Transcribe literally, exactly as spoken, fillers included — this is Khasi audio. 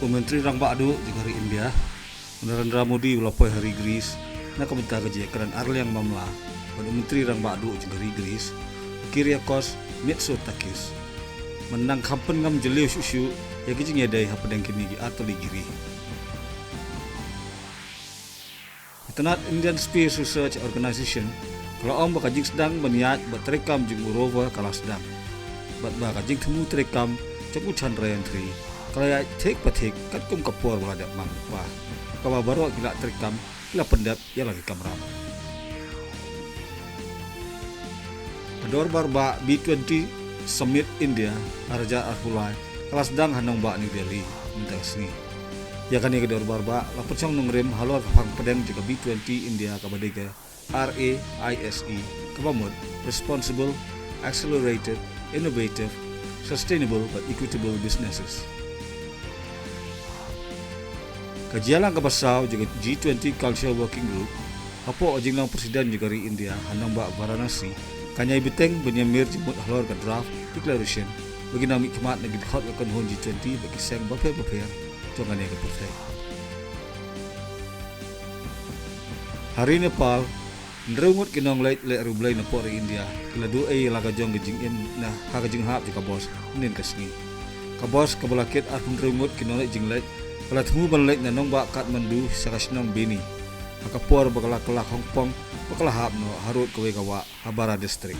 U Myntri Rangbah Duh jong ka ri India, u Narendra Modi, u la poi ha ri Greece na ka bynta ka jingïakren arliang mamla bad u Myntri Rangbah Duh jong ka ri Greece, u Kyriakos Mitsotakis. Mynta kam pynngam jylliew shuh shuh ïa ki jingïadei hapdeng kine ki artylli ki ri. Ka tnat Indian Space Research Organisation ka la ong ba ka jingsdang ban ïaid bad treikam jong u rover ka la sdang, bad ba ka jingthmu treikam jong u Chandrayaan three ka la ïaid thik pa thik katkum ka por ba la dep mang lypa, kaba baroh ki lad treikam ki la pyndep ïa la ki kamram. Ka dorbar bah B twenty Summit India ar hajar arphew lai ka la sdang ha nongbah New Delhi mynta ka sngi. Ïa kane ka dorbar bah la pynshong nongrim halor ka phang pdeng jong ka B twenty India kaba dei ka R A I S E, kaba mut Responsible, Accelerated, Innovative, Sustainable bad Equitable Businesses. Ka jingïalang kaba saw jong ka G twenty Culture Working Group hapoh ka jinglong President jong ka ri India ha nongbah Varanasi kan ïai bteng ban ïamir jingmut halor ka draft declaration ba kin nang mihkhmat na ki dkhot ka kynhun G twenty bad ki seng bapher bapher jong kane ka pyrthei. Ha ri Nepal, hynriew ngut ki nongleit leh riewblei na pdeng ri India ki la duh ei ïa la ka jong ka jingim na ha ka jinghap jong ka bos hynnin ka sngi. Ka bos kaba la kit arphew hynriew ngut ki nongleit jingleit ka la thmu ban leit na nongbah Kathmandu sha ka shnong Beni ha ka por ba ka la kylla khongpong ba ka la hap noh harud kawei ka wah ha Bara District.